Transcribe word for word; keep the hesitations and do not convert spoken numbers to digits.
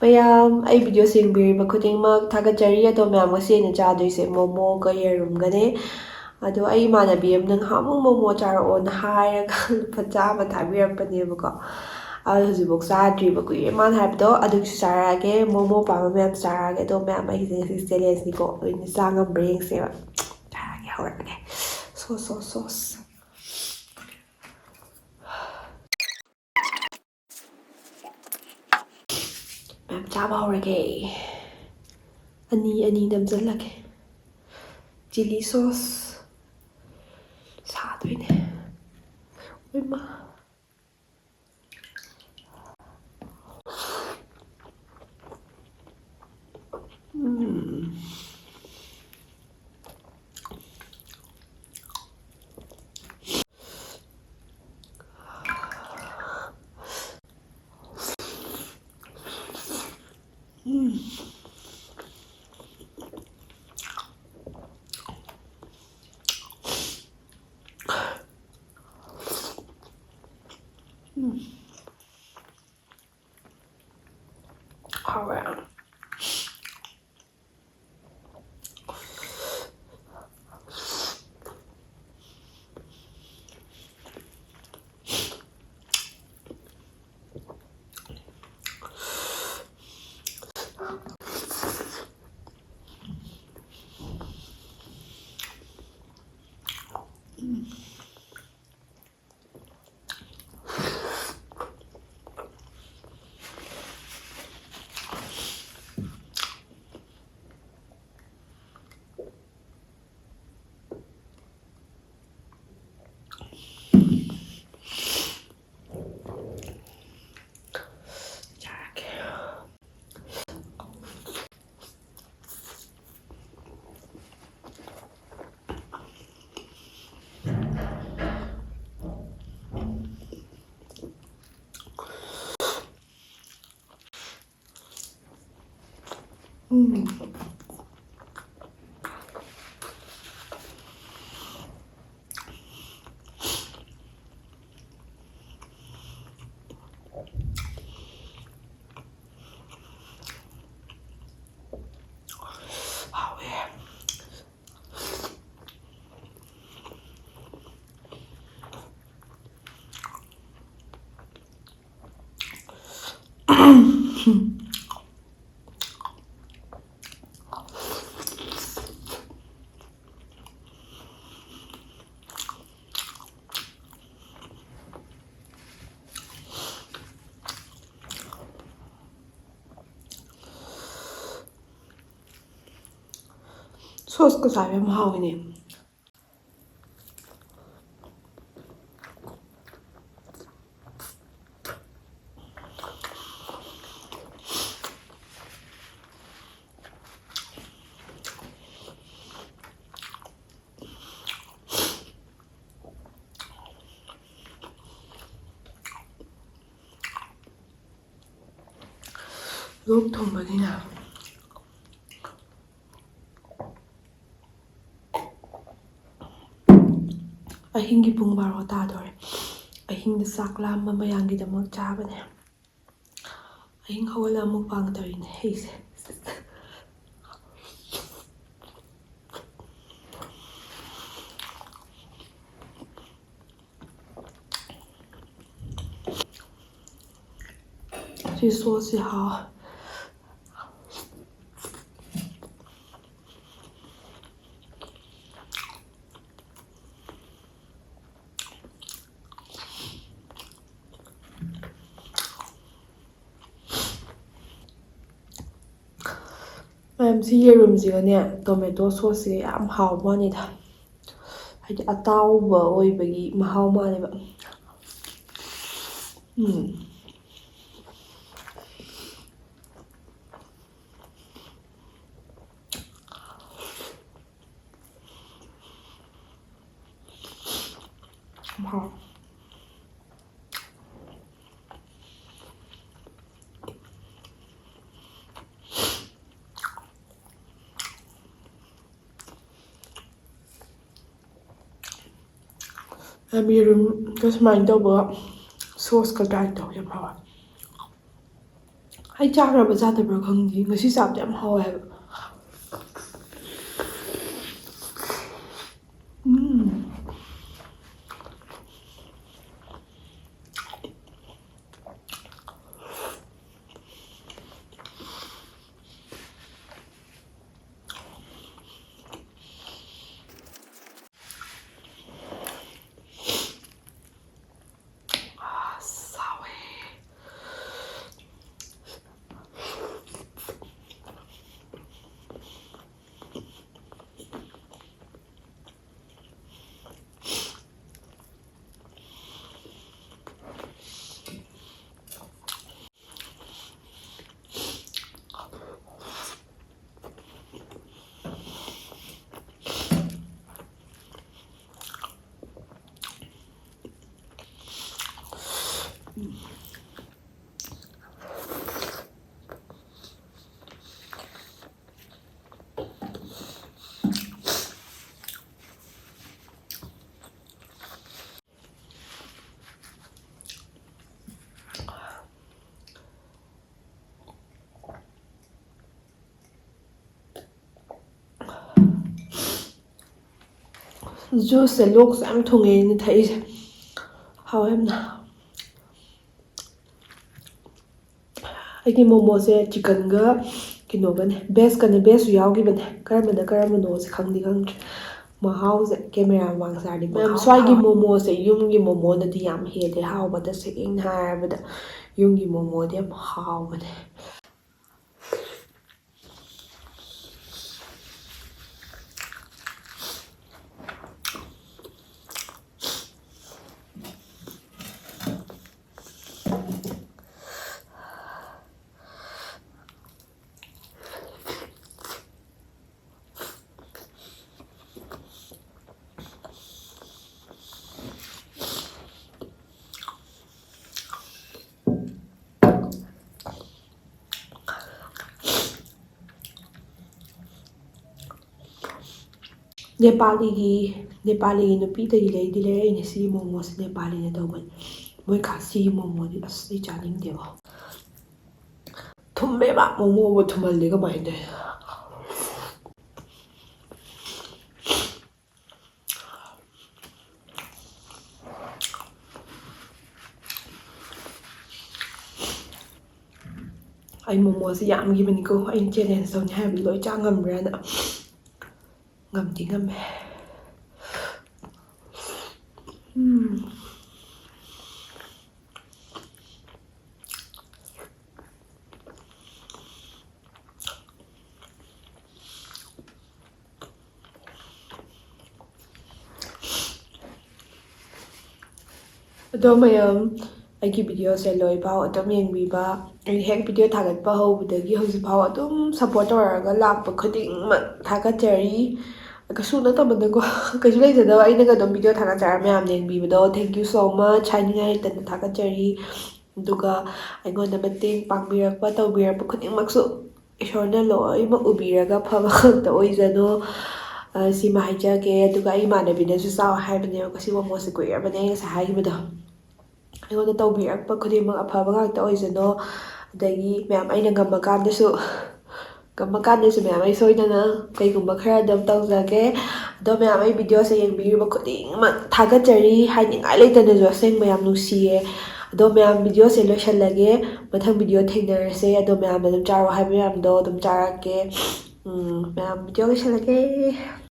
ꯃꯌꯥꯝ, ꯑꯩ video ꯌꯦꯡꯕꯤꯔꯤꯕ ꯈꯨꯗꯤꯡꯃꯛ ꯊꯥꯒꯠꯆꯔꯤ꯫ ꯑꯗꯣ ꯃꯌꯥꯝ, ꯉꯁꯤ ꯑꯩꯅ ꯆꯥꯗꯣꯏꯁꯦ momo ꯒ ꯌꯦꯔꯨꯝꯒꯅꯦ꯫ ꯑꯗꯣ ꯑꯩ ꯏꯃꯥꯟꯅꯕꯤ ꯑꯃꯅ ꯅꯍꯥꯟꯃꯨꯛ momo ꯆꯥꯔꯛꯑꯣꯅ ꯍꯥꯏꯔꯒ ꯂꯨꯄꯥ ꯆꯥꯝꯃ ꯊꯥꯕꯤꯔꯛꯄꯅꯦꯕꯀꯣ꯫ ꯑꯗꯣ ꯍꯧꯖꯤꯛꯐꯥꯎ ꯆꯥꯗ꯭ꯔꯤꯕ, ꯀꯨꯏꯔꯦ ꯃꯥꯅ ꯍꯥꯏꯕꯗꯣ꯫ ꯑꯗꯨꯒꯤꯁꯨ ꯆꯥꯔꯛꯑꯒꯦ, momo ꯄꯥꯝꯕ ꯃꯌꯥꯝ ꯆꯥꯔꯛꯑꯒꯦ꯫ ꯑꯗꯣ ꯃꯌꯥꯝ, ꯑꯩꯁꯦ ꯉꯁꯤ challenge ꯅꯤꯀꯣ, ꯂꯣꯏꯅ ꯆꯥ ꯉꯝꯕ꯭ꯔꯥ ꯌꯦꯡꯁꯦꯕ꯫ ꯆꯥꯔꯛꯑꯒꯦ, ꯍꯧꯔꯛꯑꯒꯦ꯫ Sauce, sauce, sauce꯫ ꯃꯌꯥꯝ ꯆꯥꯕ ꯍꯧꯔꯒꯦ꯫ ꯑꯅꯤ ꯑꯅꯤ ꯅꯝꯁꯤꯜꯂꯒꯦ꯫ Chilli sauce ꯁꯥꯗꯣꯏꯅꯦ꯫ ꯏꯃꯥ꯫ ꯎꯝ꯫ ꯍꯥꯎꯋꯦ꯫ ꯎꯝ꯫ ꯁꯣꯁꯀ ꯆꯥꯕ ꯌꯥꯝ ꯍꯥꯎꯋꯤꯅꯦ꯫ ꯂꯣꯛ ꯊꯨꯡꯕꯅꯤꯅ꯫ ꯑꯍꯤꯡꯒꯤ ꯄꯨꯡ ꯕꯥꯔꯣ ꯇꯥꯗꯣꯔꯦ꯫ ꯑꯍꯤꯡꯗ ꯆꯥꯛ ꯂꯥꯝꯕ ꯃꯌꯥꯝꯒꯤꯗꯃꯛ ꯆꯥꯕꯅꯦ꯫ ꯑꯍꯤꯡ ꯍꯧꯒꯠꯂ ꯑꯃꯨꯛ ꯄꯥꯡ ꯇꯧꯔꯤꯅꯦ ꯑꯩꯁꯦ꯫ ꯁꯤ ꯁꯣꯁꯁꯤ ꯍꯥꯎ꯫ ꯃꯌꯥꯝꯁꯤ ꯌꯦꯔꯨꯝꯁꯤꯒꯅꯦ ꯇꯣꯃꯦꯇꯣ ꯁꯣꯁꯁꯤꯒ ꯌꯥꯝ ꯍꯥꯎꯕ ꯋꯥꯅꯤꯗ꯫ ꯍꯥꯏꯗꯤ ꯑꯇꯥꯎꯕ ꯑꯣꯏꯕꯒꯤ ꯃꯍꯥꯎ ꯃꯥꯜꯂꯦꯕ꯫ ꯎꯝ꯫ ꯌꯥꯝ ꯍꯥꯎ꯫ ꯌꯥꯝ ꯌꯦꯔꯨꯝꯒ ꯁꯨꯃꯥꯏꯅ ꯇꯧꯕꯒ ꯁꯣꯁꯀ ꯇ꯭ꯔꯥꯏ ꯇꯧ꯫ ꯌꯥꯝ ꯍꯥꯎꯋꯦ꯫ ꯑꯩ ꯆꯥꯈ꯭ꯔꯕ ꯆꯥꯗꯕ꯭ꯔꯥ ꯈꯪꯗꯦ, ꯉꯁꯤ ꯆꯥꯕꯗ ꯌꯥꯝ ꯍꯥꯎꯋꯦ ꯍꯥꯏꯕ꯫ ꯎꯝ꯫ Juiceꯁꯦ ꯂꯣꯛꯁꯨ ꯌꯥꯝ ꯊꯨꯡꯉꯦ ꯑꯩꯅ ꯊꯛꯏꯁꯦ꯫ ꯍꯥꯎꯋꯦ ꯌꯥꯝꯅ꯫ ꯑꯩꯒꯤ ꯃꯣꯃꯣꯁꯦ chickenꯒ ꯀꯩꯅꯣꯒꯅꯦ, vegꯀꯅꯦ, vegꯁꯨ ꯌꯥꯎꯈꯤꯕꯅꯦ꯫ ꯀꯔꯝꯕꯅ ꯀꯔꯝꯕꯅꯣꯁꯦ ꯈꯪꯗꯤ ꯈꯪꯗ꯭ꯔꯦ꯫ ꯃꯍꯥꯎꯁꯦ camera ꯃꯃꯥꯡ ꯆꯥꯔꯗꯤ ꯃꯌꯥꯝ ꯃꯍꯥꯎ ꯁ꯭ꯋꯥꯏꯒꯤ ꯍꯥꯎ- ꯃꯣꯃꯣꯁꯦ ꯌꯨꯝꯒꯤ ꯃꯣꯃꯣꯅꯗꯤ ꯌꯥꯝ ꯍꯦꯜꯂꯦ ꯍꯥꯎꯕ꯫ ꯇꯁꯦꯡꯅ ꯍꯥꯏꯔꯕꯗ ꯌꯨꯝꯒꯤ ꯃꯣꯃꯣꯗꯤ ꯌꯥꯝ ꯍꯥꯎꯕꯅꯦ꯫ ꯅꯦꯄꯥꯂꯤꯒꯤ, ꯅꯦꯄꯥꯂꯤꯒꯤ ꯅꯨꯄꯤꯗꯒꯤ ꯂꯩꯗꯤ ꯂꯩꯔꯛꯏꯅꯦ ꯁꯤꯒꯤ ꯃꯣꯃꯣꯁꯦ꯫ ꯅꯦꯄꯥꯂꯤꯅ ꯇꯧꯕꯅꯦ꯫ ꯃꯣꯏ ꯈꯥꯁꯤꯒꯤ ꯃꯣꯃꯣꯗꯤ ꯑꯁ ꯑꯩ ꯆꯥꯅꯤꯡꯗꯦꯕ꯫ ꯊꯨꯝꯃꯦꯕ, ꯃꯣꯃꯣꯕꯨ ꯊꯨꯝꯍꯜꯂꯤ ꯀꯃꯥꯏꯅ ꯇꯧꯔꯤꯅꯣ? ꯑꯩ ꯃꯣꯃꯣꯁꯦ ꯌꯥꯝꯈꯤꯕꯅꯤꯀꯣ, ꯑꯩꯅ challenge ꯇꯧꯅꯤ ꯍꯥꯏꯕꯗꯤ ꯂꯣꯏ ꯆꯥ ꯉꯝꯕ꯭ꯔꯥꯅ꯫ ꯉꯝꯗꯤ ꯉꯝꯃꯦ꯫ ꯎꯝ꯫ ꯑꯗꯣ ꯃꯌꯥꯝ, ꯑꯩꯒꯤ videoꯁꯦ ꯂꯣꯏꯐꯥꯎ ꯑꯗꯨꯝ ꯌꯦꯡꯕꯤꯕ, ꯑꯩ ꯍꯦꯛ video ꯊꯥꯒꯠꯄ ꯍꯧꯕꯗꯒꯤ ꯍꯧꯖꯤꯛꯐꯥꯎ ꯑꯗꯨꯝ support ꯇꯧꯔꯒ ꯂꯥꯛꯄ ꯈꯨꯗꯤꯡꯃꯛ ꯊꯥꯒꯠꯆꯔꯤ꯫ ꯀꯩꯁꯨ ꯅꯠꯇꯕꯗꯀꯣ, ꯀꯩꯁꯨ ꯂꯩꯖꯗꯕ, ꯑꯩꯅꯒ ꯑꯗꯨꯝ ꯚꯤꯗꯤꯑꯣ ꯊꯥꯒꯠꯆꯔ ꯃꯌꯥꯝ ꯌꯦꯡꯕꯤꯕꯗꯣ, thank you so much ꯍꯥꯏꯅꯤꯡꯉꯥꯏ ꯂꯩꯇꯅ ꯊꯥꯒꯠꯆꯔꯤ꯫ ꯑꯗꯨꯒ ꯑꯩꯉꯣꯟꯗ ꯃꯇꯦꯡ ꯄꯥꯡꯕꯤꯔꯛꯄ, ꯇꯧꯕꯤꯔꯛꯄ ꯈꯨꯗꯤꯡꯃꯛꯁꯨ ꯏꯁꯣꯔꯅ ꯂꯣꯏꯅꯃꯛ ꯎꯕꯤꯔꯒ ꯐꯕ ꯉꯥꯛꯇ ꯑꯣꯏꯖꯅꯣ꯫ ꯑ, ꯁꯤꯃ ꯍꯥꯏꯖꯒꯦ꯫ ꯑꯗꯨꯒ ꯑꯩ ꯏꯃꯥꯟꯅꯕꯤꯅꯁꯨ ꯆꯥꯎ ꯍꯥꯏꯕꯅꯦꯕꯀꯣ, ꯁꯤ ꯃꯣꯃꯣꯁꯦ ꯀꯨꯏꯔꯕꯅꯦ ꯑꯩ ꯉꯁꯥꯏ ꯍꯥꯏꯈꯤꯕꯗꯣ꯫ ꯑꯩꯉꯣꯟꯗ ꯇꯧꯕꯤꯔꯛꯄ ꯈꯨꯗꯤꯡꯃꯛ ꯑꯐꯕ ꯉꯥꯛꯇ ꯑꯣꯏꯖꯅꯣ꯫ ꯑꯗꯒꯤ ꯃꯌꯥꯝ ꯑꯩꯅ ꯉꯝꯃꯀꯥꯟꯗꯁꯨ, ꯉꯝꯃꯀꯥꯟꯗꯁꯨ ꯃꯌꯥꯝ ꯑꯩ ꯁꯣꯏꯗꯅ ꯀꯩꯒꯨꯝꯕ ꯈꯔ ꯑꯗꯨꯝ ꯇꯧꯖꯒꯦ꯫ ꯑꯗꯣ ꯃꯌꯥꯝ ꯑꯩ ꯚꯤꯗꯤꯑꯣꯁꯦ ꯌꯦꯡꯕꯤꯔꯤꯕ ꯈꯨꯗꯤꯡꯃꯛ ꯊꯥꯒꯠꯆꯔꯤ꯫ ꯍꯥꯏꯅꯤꯡꯉꯥꯏ ꯂꯩꯇꯅꯁꯨ ꯑꯁꯦꯡꯕ ꯌꯥꯝ ꯅꯨꯡꯁꯤꯌꯦ꯫ ꯑꯗꯣ ꯃꯌꯥꯝ, ꯚꯤꯗꯤꯑꯣꯁꯦ ꯂꯣꯏꯁꯜꯂꯒꯦ꯫ ꯃꯊꯪ ꯚꯤꯗꯤꯑꯣ ꯊꯦꯡꯅꯔꯁꯦ꯫ ꯑꯗꯣ ꯃꯌꯥꯝꯅ ꯑꯗꯨꯝ ꯆꯥꯔꯣ ꯍꯥꯏꯕ ꯃꯌꯥꯝꯗꯣ ꯑꯗꯨꯝ ꯆꯥꯔꯛꯀꯦ꯫ ꯎꯝ, ꯃꯌꯥꯝ, ꯚꯤꯗꯤꯑꯣ ꯂꯣꯏꯁꯜꯂꯒꯦ꯫